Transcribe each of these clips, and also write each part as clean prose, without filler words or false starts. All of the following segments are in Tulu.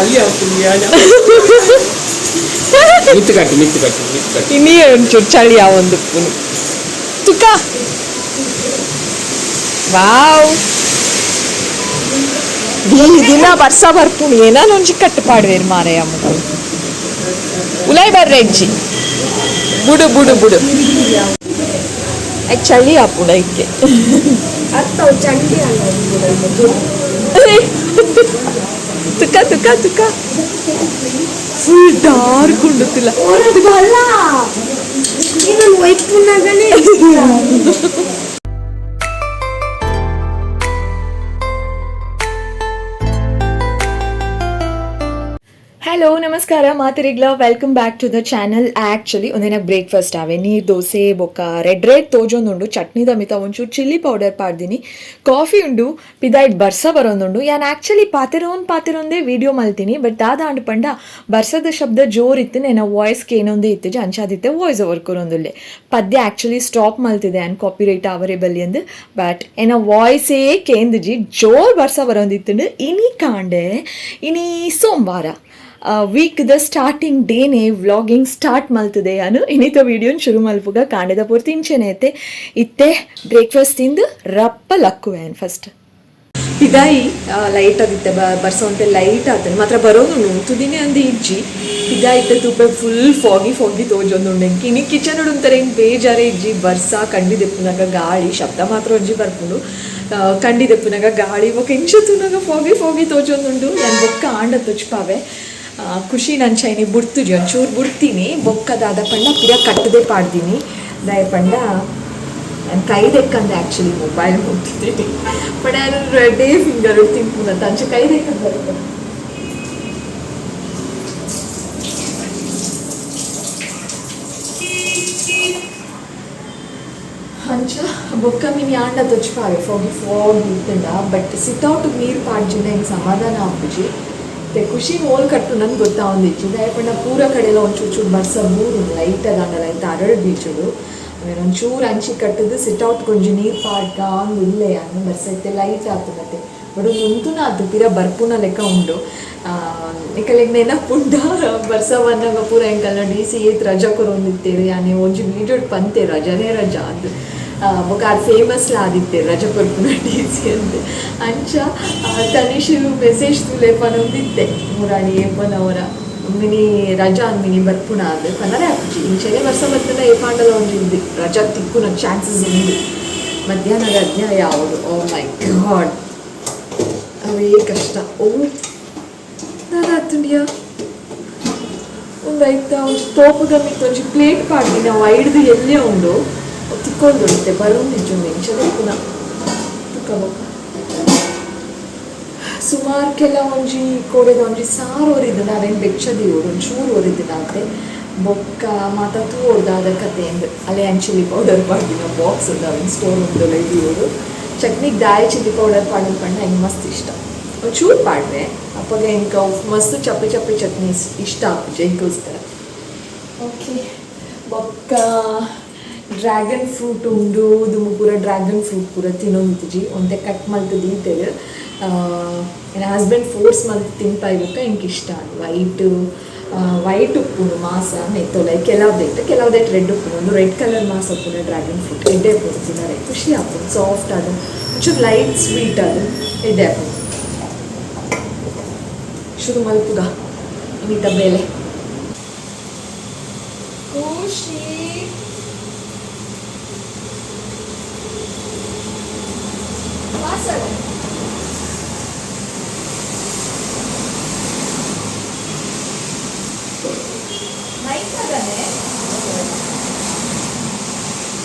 ಚಳಿ ಆಗ್ತದೆ. ಮಿತ್ತು ಕಟ್ಟು, ಮಿತ್ತು ಕಟ್ಟು, ಮಿತ್ತು ಕಟ್ಟು. ಇನಿ ಒಂಚೂರು ಚಳಿ ಒಂದು ತುಕ. ವಾವ್, ಈ ದಿನ ಬರ್ಸ ಬರ್ಪುಣಿ ಏನಾನ ಒಂಜಿ ಕಟ್ಟು ಪಾಡ್ವೇರು ಮಾರಯ್ಯ ಮುಗು. ಉಲೈ ಬರ್ರೆ ಇಜ್ಜಿ, ಬುಡು ಬುಡು ಬುಡು. ಐಕ್ ಚಳಿ ಆಪುಂಡು ಐಕ್ಕೆ. ಅತ್ತ ಚಂಡಿ ಅಲ್ಲ. ತುಕ ತುಕ ತುಕ, ಫುಲ್ ಡಾರ್ಕ್ ಉಂಡುತ್ತಿಲ್ಲ. ಅಲ್ಲ, ಇನ್ನೊಂದು ವೈಪುನಾಗನೇ. ಹಲೋ, ನಮಸ್ಕಾರ ಮಾತರಿಗ್ಲ, welcome back to the channel. Actually ಒಂದಿನ ಬ್ರೇಕ್ಫಾಸ್ಟ್ ಆವೆ ನೀರು ದೋಸೆ ಬೊಕ್ಕ ರೆಡ್ ರೆಡ್ ತೋಜೊಂದುಂಡು. ಚಟ್ನಿದ ಮಿತ ಒಂಚೂರು ಚಿಲ್ಲಿ ಪೌಡರ್ ಪಾಡ್ದಿನಿ. ಕಾಫಿ ಉಂಡು. ಪಿದಾಯ್ಡ್ ಬರ್ಸ ಬರೋಂದುಂಡು. ಯಾನ್ ಆ್ಯಕ್ಚುಲಿ ಪಾತೆರೋನ್ ಪಾತೆರೊಂದೇ ವೀಡಿಯೋ ಮಲ್ತೀನಿ. ಬಟ್ ದಾದ ಅಂಡ್ ಪಂಡ ಬರ್ಸದ ಶಬ್ದ ಜೋರಿತ್ತು, ನೆನ ವಾಯ್ಸ್ ಕೇನೊಂದೇ ಇತ್ತು. ಅಂಚಾದಿತ್ತೆ ವಾಯ್ಸ್ ಓವರ್ ಕೊರೊಂದುಲ್ಲೆ. ಪದ್ಯ ಆ್ಯಕ್ಚುಲಿ ಸ್ಟಾಪ್ ಮಲ್ತಿದೆ ಆ್ಯಂಡ್ ಕಾಪಿ ರೈಟ್ ಅವರೇ ಬಲ್ಲಿ ಅಂದ್. ಬಟ್ ಎನ ವಾಯ್ಸೇ ಕೇಂದಿಜಿ, ಜೋರ್ ಬರ್ಸ ಬರೋಂದಿತ್ತು. ಇನಿ ಕಾಂಡೆ, ಇನಿ ಸೋಮವಾರ, ವೀಕ್ the starting ಡೇನೆ ವ್ಲಾಗಿಂಗ್ ಸ್ಟಾರ್ಟ್ ಮಲ್ತದೆ ಅನು. ಇನ್ನಿತ ವೀಡಿಯೋನ್ ಶುರು ಮಲ್ಪುಗ. ಕಾಂಡೆದ ಪೂರ್ತಿ ಇಂಚೆನೆ ಐತೆ. ಇತ್ತೆ ಬ್ರೇಕ್ಫಾಸ್ಟ್ ತಿಂದು ರಪ್ಪ ಲಕ್ಕುವೆ ಫಸ್ಟ್. ಪಿದಾಯಿ ಲೈಟ್ ಆದಿತ್ತೆ ಬರ್ಸ ಉಂಟೆ ಲೈಟ್ ಆತನೆ ಮಾತ್ರ ಬರೋದು ಉಂತುದಿನಿ ಅಂದು ಇಜ್ಜಿ. ಪಿದಾಯಿತ್ತೆ ತೂಪೆ ಫುಲ್ ಫಾಗಿ ಫಾಗಿ ತೋಜೊಂದುಂಡು ಎಂಕ್. ಇನಿ ಕಿಚನ್ ಉಂತಾರೆ ಹಿಂಗೆ ಬೇಜಾರೇ ಇಜ್ಜಿ. ಬರ್ಸ ಕಂಡಿ ದೆಪ್ಪುನಾಗ ಗಾಳಿ ಶಬ್ದ ಮಾತ್ರ ಒಂಜಿ ಬರ್ಪುಂಡು. ಕಂಡಿ ದೆಪ್ಪುನಾಗ ಗಾಳಿ ಬೊಕ್ಕ ಇಂಚ ತೂನಾಗ ಫಾಗಿ ಫಾಗಿ ತೋಜೊಂದುಂಡು. ಯಾನ್ ಬೊಕ್ಕ ಆಂಡ ತೊಚ್ಪಾವೆ. ಖುಷಿ ನನ್ನ ಚೈನಿ ಬುಡ್ತುಜಿ, ಒಂಚೂರು ಬುಡ್ತೀನಿ. ಬೊಕ್ಕ ದಾದ ಪಂಡ ಪಿರ ಕಟ್ಟದೆ ಪಾಡ್ದೀನಿ. ದಾಯ ಪಂಡ ನಾನು ಕೈ ದೆಕ್ಕಂದೆ ಆ್ಯಕ್ಚುಲಿ ಮೊಬೈಲ್ ಮುಟ್ತಿದ್ದೀನಿ. ಬಟ್ ನಾನು ರೆಡ್ಡೇ ಫಿಂಗರ್ ತಿನ್ಪುನಂತ ಅಂಚ ಕೈ ದೆಕ್ಕಂದು ಬರುತ್ತೆ. ಅಂಚ ಬೊಕ್ಕ ಮಿನಿ ಆಂಡ ತೊಚ್ಪಾವೆ. ಫೋಗಿ ಫೋಗಿ ಇತ್ತಂಡ. ಬಟ್ ಸಿಟ್ಔಟ್ ನೀರು ಪಾಡ್ಜಿಂದ ಹಿಂಗೆ ಸಮಾಧಾನ ಆಪುಜಿ. ಮತ್ತೆ ಖುಷಿ ಮೋಲ್ ಕಟ್ಟು ನನ್ಗೆ ಗೊತ್ತಾವಂದಿಜ್ಜಿ. ದಾಯ ಪಂಡ ಪೂರ ಕಡೆಲ್ಲ ಒಂಚೂರು ಚೂರು ಬರ್ಸ ಬೂರು ಲೈಟ್ ಅದಾಂಡಲ ಇಂತ ಅರಳು ಬೀಚುಡು. ಆಮೇಲೆ ಒಂಚೂರು ಅಂಚಿ ಕಟ್ಟದು ಸಿಟ್ಔಟ್ ಕೊಂಜಿ ನೀರು ಪಾಡ್ಕ ಅಂದ್ ಇಲ್ಲೇ ಅನ್ನು. ಬರ್ಸ ಇತ್ತೆ ಲೈಟ್ ಆತು ಮತ್ತೆ. ಬಟ್ ಒಂದು ಉಂತುನ ಆತು ಪಿರ ಬರ್ಪುನ ಲೆಕ್ಕ ಉಂಡು. ನಿಕಲೆಗ್ ನೆನಪುಂಡ, ಬರ್ಸ ಬನ್ನಗ ಪೂರ ಎಂಕಲ್ನ ಡಿ ಸಿ ಏತ್ ರಜಾ ಕೊರೊಂದಿತ್ತೇರು? ಯಾನೆ ಒಂಜಿ ವೀಡಿಯೋಡ್ ಪಂತೆ ರಜಾನೇ ರಜಾ ಅಂದ್. ಬೊಕ ಆರ್ ಫೇಮಸ್ ಲಾ ಆದಿತ್ತೇರು ರಜಾ ಕೊರ್ಪುನ ಡಿ ಸಿ ಅಂದ್. ಅಂಚ ತನಿಷ್ ಮೆಸೇಜ್ ತೂಲೆ ಪನೊಂದಿತ್ತೆ, ಮುರಾಣಿ ಏಪನವರ ಮಿನಿ ರಜಾ ಅಂದ್ ಮಿನಿ ಬರ್ಪುಣ ಅಂದ್. ಪನರೆ ಆಪುಜಿ. ಇಂಚೆನೆ ವರ್ಷ ಬತ್ತಂಡ ಏಪಾಂಡಲ ಒಂಜಿ ಉಂದು ರಜಾ ತಿಕ್ಕುನ ಚಾನ್ಸಸ್ ಉಂಡು. ಮಧ್ಯಾಹ್ನದ ಅನ್ಯಾಯ ಯಾವುದು? ಓ ಮೈ ಗಾಡ್, ಅವೇ ಕಷ್ಟ. ಓ, ದಾದ ಆತುಂಡಿಯಾ? ಒಂದು ಐತ ಒಂಜಿ ತೋಪುದ ಮಿತ್ತ್ ಒಂಜಿ ಪ್ಲೇಟ್ ಪಾಡ್ದಿನಿ. ಅವು ಐಡ್ದು ಎಲ್ಲೇ ಉಂಡು ತಿಕ್ಕೊಂದುಂತೆ ಬರೋಂದಿಜ್ಜಿ. ಇಂಚನೆ ಪುನಃ ತುಕ್ಕ. ಬೊಕ್ಕ ಸುಮಾರು ಕೆಲ ಒಂಜಿ ಕೋಡೆದ ಒಂಜಿ ಸಾರು ಒರಿದ್ಂಡ ಅವೇನು ಬೆಚ್ಚ ದೀವೊಡು. ಒಂಚೂರು ಒರಿದ್ಂಡ ಬೊಕ್ಕ ಮಾತ ತೂವೊಡು ದಾದ ಕತೆ ಅಂದ್. ಅಲ್ಲೇ ಚಿಲ್ಲಿ ಪೌಡರ್ ಪಾಡ್ದಿನ ಬಾಕ್ಸ್ ಉಂಡು, ಅವೇನು ಸ್ಟೋರ್ ಉಂಡು ದೀವೊಡು. ಚಟ್ನಿಗೆ ದಾಯ ಚಿಲ್ಲಿ ಪೌಡರ್ ಪಾಡೋದು ಪಂಡ ಎಂಕ್ ಮಸ್ತ್ ಇಷ್ಟ. ಒಂಚೂರು ಪಾಡ್ವೆ ಅಪ್ಪಗ ಎಂಕ್ ಅವು ಮಸ್ತ್ ಚಪ್ಪೆ ಚಪ್ಪೆ ಚಟ್ನಿ ಇಷ್ಟ ಆಪುಜಿ ಎಂಕೋಸ್ಕರ. ಓಕೆ, ಬೊಕ್ಕ ಡ್ರ್ಯಾಗನ್ ಫ್ರೂಟ್ ಉಂಡು. ದುಂಬು ಪೂರ ಡ್ರ್ಯಾಗನ್ ಫ್ರೂಟ್ ಪೂರ ತಿನ್ನೊಂದಿತ್ತಿಜಿ. ಒಂತೆ ಕಟ್ ಮಲ್ತ್ ದೀತೆರ್. ಎನ್ನ ಹಸ್ಬೆಂಡ್ ಫೋರ್ಸ್ ಮಲ್ತ್ ತಿನ್ಪಾಯಿ ಬೊಕ್ಕ ಎಂಕ್ ಇಷ್ಟ. ಅದು ವೈಟ್ ವೈಟ್ ಉಪ್ಪುಂಡು ಮಾಸ ಮೆತ್ತೊಲೈ ಕೆಲವುದೈಟ್, ಕೆಲವುದೈಟ್ ರೆಡ್ ಉಪ್ಪುಂಡು. ಒಂದು ರೆಡ್ ಕಲರ್ ಮಾಸ ಉಪ್ಪುಂಡು. ಡ್ರ್ಯಾಗನ್ ಫ್ರೂಟ್ ಎಡ್ಡೆ ಉಪ್ಪುಂಡು, ತಿನ್ನರೆ ಖುಷಿ ಆಪುಂಡು. ಸಾಫ್ಟ್ ಅದು, ಒಂಚೂರು ಲೈಟ್ ಸ್ವೀಟ್, ಅದು ಎಡ್ಡೆ ಆಪುಂಡು. ಶುರು ಮಲ್ಪುಗ ಇನ್ನಿತ ಬೇಲೆ. ಖುಷಿ ವಾಸನೆ. ಮೈಕದನೆ.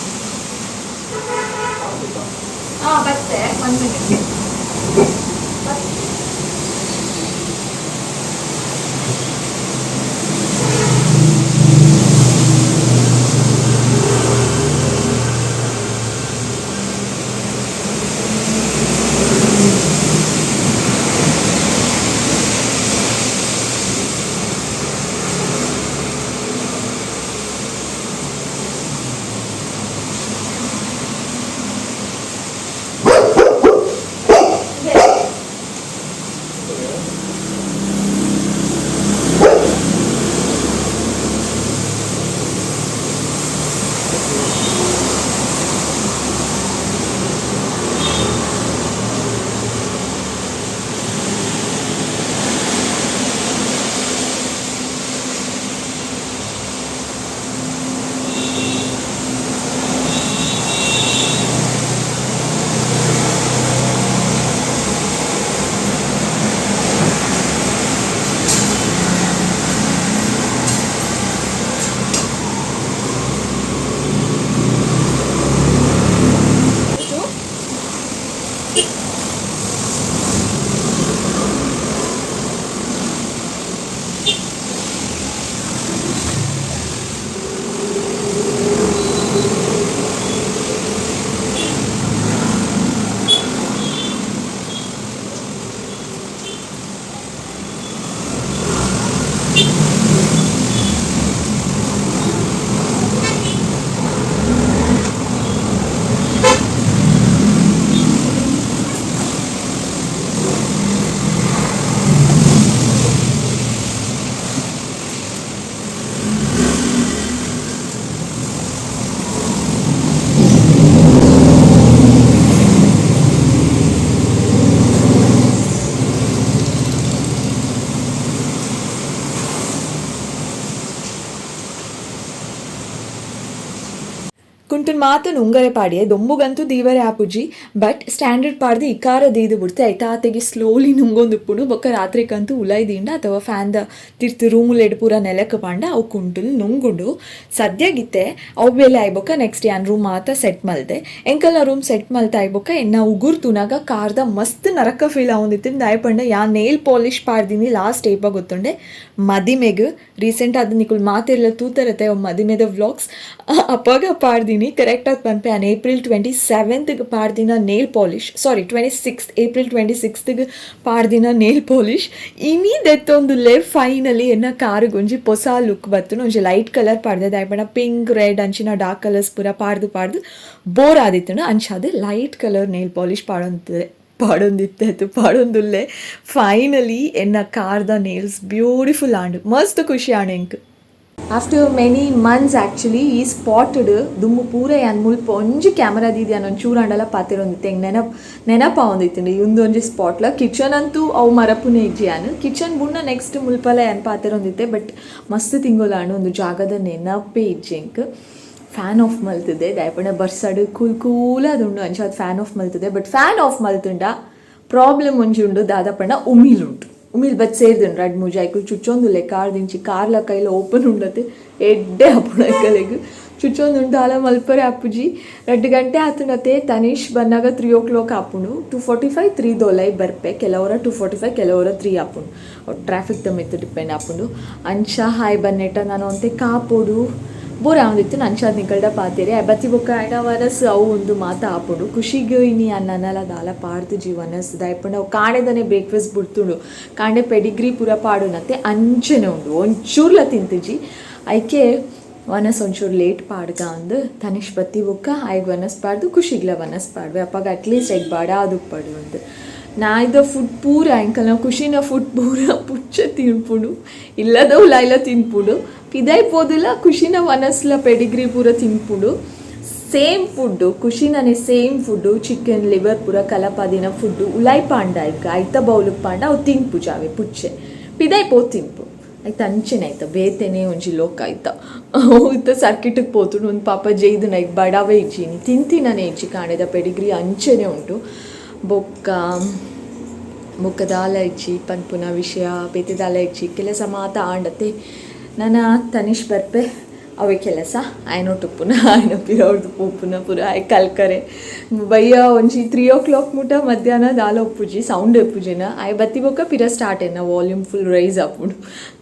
ಹಾ, ಬತ್ತೆ, ಒನ್ ಮಿನಿಟ್. ಕುಂಟುನ್ ಮಾತ ನುಂಗರೆ ಪಾಡಿಯೆ. ದೊಂಬುಗಂತೂ ದೀವರೆ ಆಪುಜಿ, ಬಟ್ ಸ್ಟ್ಯಾಂಡರ್ಡ್ ಪಾಡ್ದು ಇಕಾರ ದೀದು ಬಿಡ್ತೆ. ಐತ ಆತೆಗೆ ಸ್ಲೋಲಿ ನುಂಗೊಂದುಪ್ಪುಂಡು. ಬೊಕ್ಕ ರಾತ್ರಿಕಂತೂ ಉಲಾಯಿ ದಿಂಡ ಅಥವಾ ಫ್ಯಾನ್ದ ತಿರ್ತು ರೂಮುಲೆಡ್ ಪೂರ ನೆಲಕ್ ಪಾಂಡ ಅವು ಕುಂಟುಲು ನುಂಗುಂಡು. ಸದ್ಯಗಿತ್ತೆ ಅವು ಬೇಲೆ ಆಯ್ಬೊಕ್ಕ ನೆಕ್ಸ್ಟ್ ಯಾನ್ ರೂಮ್ ಮಾತ ಸೆಟ್ ಮಲ್ದೆ. ಎಂಕಲ್ನ ರೂಮ್ ಸೆಟ್ ಮಲ್ತ ಆಯ್ಬೊಕ್ಕ ಎನ್ನ ಉಗುರು ತೂನಾಗ ಕಾರ್ದ ಮಸ್ತ್ ನರಕ ಫೀಲ್ ಆವೊಂದಿತ್ತು. ದಾಯೆ ಪಂಡ ಯಾನ್ ನೇಲ್ ಪಾಲಿಶ್ ಪಾಡ್ದಿನಿ ಲಾಸ್ಟ್ ಏಪ ಗೊತ್ತುಂಡೆ? ಮದಿಮೆಗ್. ರೀಸೆಂಟ್ ಆದ್ ನಿಕುಲು ಮಾತೆರ್ಲ ತೂತರತೆ ಅವು ಮದಿಮೆದ ವ್ಲಾಗ್ಸ್. ಅಪಗ ಪಾಡ್ದಿನಿ. ಕರೆಕ್ಟ್ ಆದ್ ಪನ್ಪೆ, ಯಾನ್ April 27ಗೆ ಪಾಡ್ದಿನ nail polish, sorry, 26, April 26ಗೆ ಪಾಡ್ದಿನ nail polish ಇನಿ ದೆತ್ತೊಂದುಲ್ಲೆ. ಫೈನಲಿ ಎನ್ನ ಕಾರಿಗೆ ಒಂಜಿ ಪೊಸ ಲುಕ್ ಬತ್ತುಂಡು. ಒಂಜಿ ಲೈಟ್ ಕಲರ್ ಪಾಡ್ದೆ. ದಾಯೆ ಪಂಡ ಪಿಂಕ್, ರೆಡ್ ಅಂಚಿನ ಡಾರ್ಕ್ ಕಲರ್ಸ್ ಪೂರ ಪಾಡ್ದು ಪಾಡ್ದು ಬೋರ್ ಆದಿತ್ತುಂಡು. ಅಂಚಾದ್ light colour nail polish ಪಾಡೊಂದಿತ್ತೆ ಪಾಡೊಂದಿತ್ತೆ ಪಾಡೊಂದುಲ್ಲೆ. ಫೈನಲಿ ಎನ್ನ ಕಾರ್ದ ನೇಲ್ಸ್ ಬ್ಯೂಟಿಫುಲ್ ಆಂಡ್. ಮಸ್ತ್ ಖುಷಿ ಆಂಡ್ ಎಂಕ್ after many months. Actually ಈ ಸ್ಪಾಟ್ಡ್ ದುಂಬು ಪೂರ ಯಾನ್ ಮುಲ್ಪ ಒಂಜಿ ಕ್ಯಾಮರಾ ದೀದ್ ಯಾನ್ ಒಂಚೂರು ಆಂಡಲ ಪಾತೆರೊಂದಿತ್ತೆ. ಎಂಕ್ ನೆನಪಾವೊಂದಿತ್ತುಂಡು ಉಂದೊಂಜಿ ಸ್ಪಾಟ್ಲ. ಕಿಚನ್ ಅಂತೂ ಅವು ಮರಪುನೆ ಇಜ್ಜಿ. ಯಾನ್ ಕಿಚನ್ ಬುಡ್ನ ನೆಕ್ಸ್ಟ್ ಮುಲ್ಪಲ ಯಾನ್ ಪಾತೆರೊಂದಿತ್ತೆ. ಬಟ್ ಮಸ್ತ್ ತಿಂಗೊಲಾಂಡ್, ಒಂದು ಜಾಗದ ನೆನಪೇ ಇಜ್ಜಿ ಎಂಕ್. ಫ್ಯಾನ್ ಆಫ್ ಮಲ್ತದೆ. ದಾಯೆ ಬರ್ಸಡ್ ಕೂಲ್ ಕೂಲ್ ಅದುಂಡು, ಅಂಚಾದ್ ಫ್ಯಾನ್ ಆಫ್ ಮಲ್ತದೆ. But fan of ಮಲ್ತುಂಡ problem ಒಂಜಿ ಉಂಡು. ದಾದ ಪಂಡ ಉಮಿಲ್ ಉಂಟು. ಉಮಿಲ್ ಬತ್ ಸೇರ್ದುಂಡು ರಡ್ಡ್ ಮೂಜಿ. ಐಕುಲು ಚುಚ್ಚೊಂದುಲ್ಲೆ ಕಾರ್ದಿಂಚಿ. ಕಾರ್ಲ ಕೈಲ ಓಪನ್ ಉಂಡತೆ, ಎಡ್ಡೆ ಆಪುಂಡು ಐಕಲೆಗ್. ಚುಚ್ಚೊಂದುಂಡು, ದಾಲ ಮಲ್ಪರೆ ಆಪುಜಿ. 2 ಗಂಟೆ ಆತುಂಡತೆ. ತನಿಷ್ ಬನ್ನಗ 3 ಓ ಕ್ಲಾಕ್ ಆಪುಂಡು. 2:45, 3 ದೊಲೈ ಬರ್ಪೆ. ಕೆಲವರ 2:45, ಕೆಲವರ 3 ಆಪುಂಡು. ಟ್ರಾಫಿಕ್ ದ ಮಿತ್ತ್ ಡಿಪೆಂಡ್ ಆಪುಂಡು. ಅಂಚ ಹಾಯ್ ಬನ್ನೆಟ ನಾನು ಒಂತೆ ಕಾಪೊಡು, ಬೋರ್ ಆವೊಂದಿತ್ತು. ಅಂಚಾದ್ ನಿಕಲ್ಡ ಪಾತೆರೆ. ಬತ್ತಿ ಬೊಕ್ಕ ಐನ ವನಸ್ ಅವು ಒಂದು ಮಾತ ಆಪುಂಡು. ಖುಷಿಗ್ ಇನಿ ನನಲ ದಾಲ ಪಾಡ್ದುಜಿ ವನಸ್. ದಾಯೆ ಪಂಡ ಅವು ಕಾಂಡೆದನೆ ಬ್ರೇಕ್ಫಾಸ್ಟ್ ಬುಡ್ತುಂಡು. ಕಾಂಡೆ ಪೆಡಿಗ್ರಿ ಪೂರ ಪಾಡುನತೆ, ಅಂಚನೆ ಉಂಡು, ಒಂಚೂರ್ಲ ತಿಂತುಜಿ. ಐಕೆ ವನಸ್ ಒಂಚೂರು ಲೇಟ್ ಪಾಡ್ಗ ಅಂದ್. ತನಿಷ್ ಬತ್ತಿ ಬೊಕ್ಕ ಆಯ್ಗ್ ವನಸ್ ಪಾಡ್ದು ಖುಷಿಗ್ಲ ವನಸ್ ಪಾಡ್ವೆ. ಅಪಗ ಅಟ್ಲೀಸ್ಟ್ ಐಕ್ ಬಡ ಆದುಪ್ಪಡು ಅಂದ್. ನಾಯ್ದ ಫುಡ್ ಪೂರ, ಎಂಕಲ್ನ ಖುಷಿನ ಫುಡ್ ಪೂರ ಪುಚ್ಚೆ ತಿನ್ಪುಂಡು, ಇಲ್ಲದ ಉಲಾಯ್ಲ ತಿನ್ಪುಂಡು. ಪಿದಾಯ್ ಪೋದುಲ ಖುಷಿನ ವನಸ್ಲ ಪೆಡಿಗ್ರಿ ಪೂರ ತಿನ್ಪುಂಡು. ಸೇಮ್ ಫುಡ್ಡು, ಖುಷಿನನೆ same food, chicken liver ಪೂರ ಕಲಪಾದಿನ ಫುಡ್ಡು ಉಲಾಯ್ ಪಾಂಡ ಐಕ್ ಐತ ಬೌಲುಕ್ ಪಾಂಡ ಅವು ತಿನ್ಪುಜಾವೆ ಪುಚ್ಚೆ. ಪಿದಾಯ್ ಪೋ ತಿನ್ಪು. ಐತ ಅಂಚೆನೆ ಆಯ್ತ ಬೇತೆನೆ ಒಂಜಿ ಲೋಕ ಆಯ್ತ. ಇತ್ತ ಸರ್ಕಿಟಿಗೆ ಪೋತುಂಡು. ಒಂದು ಪಾಪ ಜೈದು ಐಕ್ ಬಡವೇ ಇಜ್ಜಿ, ತಿಂತಿನನೇ ಇಜ್ಜಿ. ಕಾಂಡೆದ ಪೆಡಿಗ್ರಿ ಅಂಚೆನೆ ಉಂಟು. ಬೊಕ್ಕ ಬೊಕ್ಕ ದಾಲ ಇಜ್ಜಿ ಪನ್ಪುನ ವಿಷಯ, ಬೇತೆ ದಾಲ ಇಜ್ಜಿ. ಕೆಲಸ ಮಾತ ಆಂಡತೆ. ನನ ತನಿಷ್ ಬರ್ಪೆ, ಅವೇ ಕೆಲಸ. ಆಯ್ನೊಟ್ಟುಪ್ಪುನ, ಆಯ್ನ ಪಿರವ್ರ್ದು ಪೋಪುನ ಪೂರ ಆಯ್ ಕಲ್ಕರೆ. ಬಯ್ಯ ಒಂಜಿ 3 ಓ ಕ್ಲಾಕ್ ಮುಟ ಮಧ್ಯಾಹ್ನ ದಾಲ ಉಪ್ಪುಜಿ, ಸೌಂಡ್ ಉಪ್ಪುಜಿನ. ಆಯ್ ಬತ್ತಿ ಬೊಕ್ಕ ಪಿರ ಸ್ಟಾರ್ಟ್ ಎನ್ನ volume full rice ಆಪುಂಡು.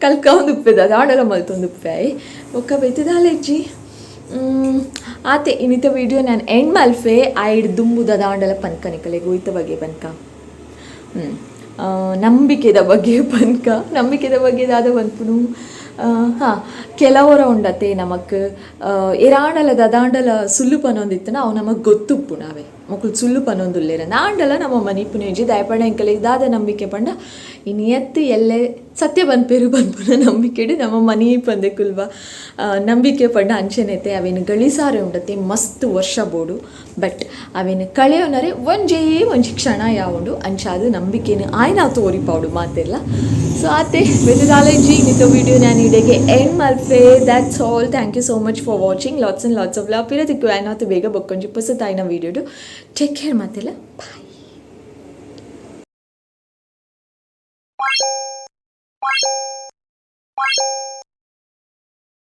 ಕಲ್ಕ ಉಪ್ಪೆದ ದಾಡಲ ಮಲ್ತೊಂದು ಉಪ್ಪೆ ಆಯ್. ಬೊಕ್ಕ ಬೇತೆ ದಾಲ ಇಜ್ಜಿ. ಆತೆ, ಇನ್ನಿತ ವಿಡಿಯೋ ನಾನು ಎಂಡ್ ಮಲ್ಫೆ. ಆಯ್ಡ್ ದುಂಬುದ ದಾಂಡಲ ಪನ್ಕ ನಿಕಲೆಗ್ ಒಯ್ತ ಬಗ್ಗೆ ಪನ್ಕ. ನಂಬಿಕೆದ ಬಗ್ಗೆ ಪನ್ಕ. ನಂಬಿಕೆದ ಬಗ್ಗೆ ದಾದ ಪನ್ಪುನು? ಹಾಂ, ಕೆಲವರ ಉಂಡತೆ ನಮಕ್ ಎರಾಂಡಲ ದದಾಂಡಲ ಸುಳ್ಳು ಪನೊಂದಿತ್ತನ ಅವು ನಮಕ್ ಗೊತ್ತುಪ್ಪುಂಡು ಅವೆ ಮೊಕುಲು ಸುಳ್ಳು ಪನೊಂದುಲ್ಲೆರ್. ಆಂಡಲ ನಮ್ಮ ಮನಿಪುನ ಇಜ್ಜಿ. ದಾಯೆ ಎಂಕಲೆಗ್ ದಾದ ನಂಬಿಕೆ ಪಂಡ ಈ ನಿಯತ್ತು ಎಲ್ಲೆ ಸತ್ಯ ಪನ್ಪೆರು ಪನ್ಪುನ ನಂಬಿಕೆಡ್ ನಮ್ಮ ಮನಿ ಪಂದೆ ಕುಲ್ವ. ನಂಬಿಕೆ ಪಂಡ ಅಂಚೆನೆತೆ. ಅವೇನು ಗಳಿಸಾರೆ ಉಂಡತೆ ಮಸ್ತ್ ವರ್ಷ ಬೋಡು, ಬಟ್ ಅವೇನು ಕಳೆಯೋನರೆ ಒಂಜೇ ಒಂಜಿ ಕ್ಷಣ ಯಾವುಂಡು. ಅಂಚಾದ್ ನಂಬಿಕೆನು ಆಯ್ನ ತೋರಿಪಾವುಡು ಮಾತೆಲ್ಲ. ಸೊ ಆತೆ, ಬೇತೆ ದಾಲ ಇಜ್ಜಿ. ಇನ್ನಿತ ವಿಡಿಯೋ ನಾನು ಇಡೆಗೆ ಎಂಡ್ ಮಲ್ಪೆ. That's all. Thank you so much for watching. Lots and lots of love. ಪಿರ ತಿಕ್ಕು ಆಯ್ನಾತು ಬೇಗ ಬೊಕ್ಕೊಂಜಿ ಪೊಸತಾಯಿನ ವಿಡಿಯೋಡು. ಟೇಕ್ ಕೇರ್ ಮಾತೆಲ್ಲ. ಬಾಯ್.